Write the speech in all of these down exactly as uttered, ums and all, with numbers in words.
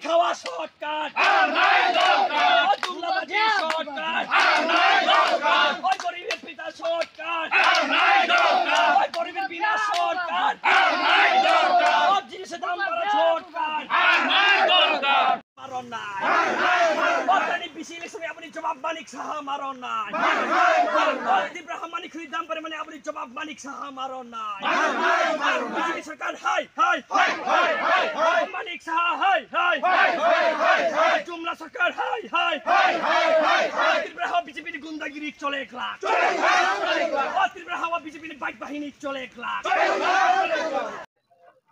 খাওয়া শর্টকাট। আর নাই দরকার। ওই জুমলাবাজি শর্টকাট। আর নাই দরকার। ওই গরিবের পিতা শর্টকাট। আর নাই দরকার। ওই গরিবের বিনা শর্টকাট। আর নাই দরকার। সব জিনিসের দাম বাড়া শর্টকাট। আর নাই দরকার। মারণ নাই। আর নাই দরকার। বর্তমানে বিসি ইলেকশনে আপনি জবাব মানিক সাহা মারণ নাই। আর নাই দরকার। তীব্র হামানি খুরি দাম পরে মানে আপনি জবাব মানিক সাহা মারণ নাই। আর নাই দরকার। বিজেপি সরকার হাই হাই। হাই, হাই, হাই, হাই। মানিক সাহা হাই হাই। হাই, হাই, হাই, হাই। জুমলা সরকার হাই হাই। হাই, হাই, হাই, হাই। ত্রিপুরা হাওয়া বিজেপির গুন্ডাগিরি চলে এক লাখ। চলে এক লাখ, চলে এক লাখ। ও ত্রিপুরা হাওয়া বিজেপির বাইক বাহিনী চলে এক lakh.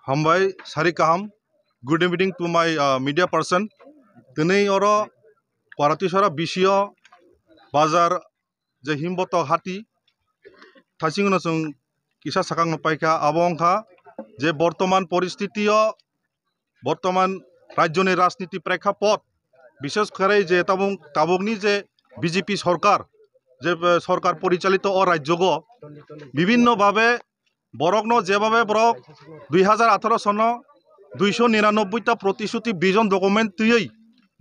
Hambai, sari kaham. Good evening to my, uh, media person. Tini oro Paratisora bisio bazar je himboto hati thasingno chwng kisa sakangno paikha, abo wngkha je bortoman poristitio bortoman rajyoni rajniti prekhapot, bishes kore je tabuk tabukni je B J P sorkar, je, eh, sorkar porichalito o rajyogo bibhinno bhabe borokno jebhabe borok dui hajar atharo sono duiso niranobboi ta protishuti vision document twiwi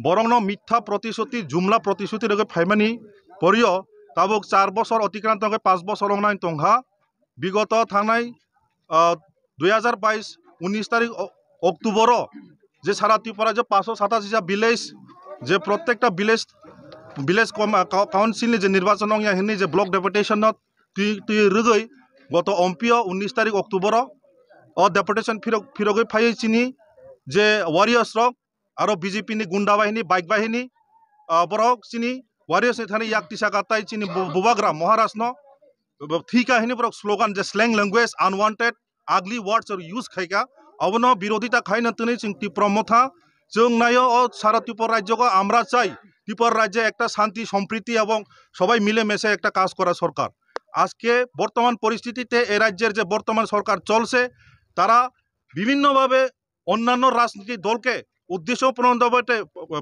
borokno mitha protishuti, jumla protishuti rwgwi phaimani porio tabuk char bosor otikranto wngkhe panch bosor wngnai tongkha. Bigoto thangnai, ah, dui hajar bais unnish tarik o-, October o je sara Tripura je paanch sho satasi ja village, je prottekta village, village com-, ah, co-, council ni je nirbachon wngya hinwi je block deputation no twi, twi rwgwi goto ompio unnish tarik October o, o deputation phirok, phirogwi phaiwi chini je warriors rok aro B J P ni gunda bahini, bike bahini, ah, borok chini warriors ni thani yak tisa katai chini bu-, bubagra Maharaj no bo thika hini borok slogan je slang language, unwanted, ugly words or use khaika, abono birodita khaina tini chwng Tipra Motha chwng naio o sara Tripura rajyogo আমরা চাই Tripura রাজ্যে একটা শান্তি সম্প্রীতি এবং সবাই মিলেমিশে একটা কাজ করা সরকার। আজকে বর্তমান পরিস্থিতিতে এ রাজ্যের যে বর্তমান সরকার চলছে, তারা বিভিন্নভাবে অন্যান্য রাজনৈতিক দলকে উদ্দেশ্য প্রণোদিত,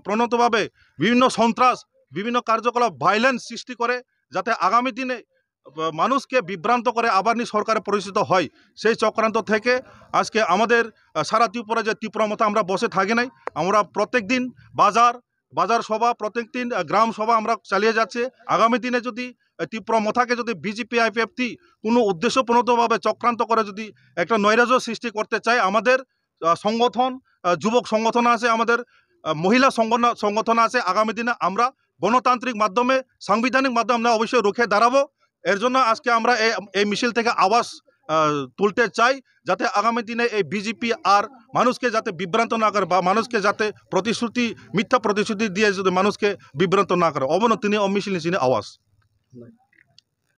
প্রণোদিতভাবে বিভিন্ন সন্ত্রাস, বিভিন্ন কার্যকলাপ, ভায়োলেন্স সৃষ্টি করে, যাতে আগামী দিনে, আহ, মানুষকে বিভ্রান্ত করে আবার নি সরকারে পরিচিত হয়, সেই চক্রান্ত থেকে আজকে আমাদের, আহ, সারা ত্রিপুরা যে ত্রিপুরা মতো আমরা বসে থাকি নাই, আমরা প্রত্যেক দিন বাজার, বাজার সভা, প্রত্যেক দিন, আহ, গ্রাম সভা আমরা চালিয়ে যাচ্ছি। আগামী দিনে যদি, আহ, ত্রিপুরা মথাকে যদি বিজেপি আইপিএফটি কোনো উদ্দেশ্যপ্রণোদিতভাবে চক্রান্ত করে যদি একটা নৈরাজ্য সৃষ্টি করতে চায়, আমাদের, আহ, সংগঠন, আহ, যুবক সংগঠন আছে, আমাদের, আহ, মহিলা সংগঠন, সংগঠন আছে। আগামী দিনে আমরা গণতান্ত্রিক মাধ্যমে, সাংবিধানিক মাধ্যমে আমরা অবশ্যই রুখে দাঁড়াবো। এর জন্য আজকে আমরা এই, এই মিছিল থেকে আওয়াজ, আহ, তুলতে চাই, যাতে আগামী দিনে এই বিজেপি আর মানুষকে যাতে বিভ্রান্ত না করে বা মানুষকে যাতে প্রতিশ্রুতি, মিথ্যা প্রতিশ্রুতি দিয়ে যদি মানুষকে বিভ্রান্ত না করে। অবনতিনি অমিছিল নিচিনি আওয়াজ।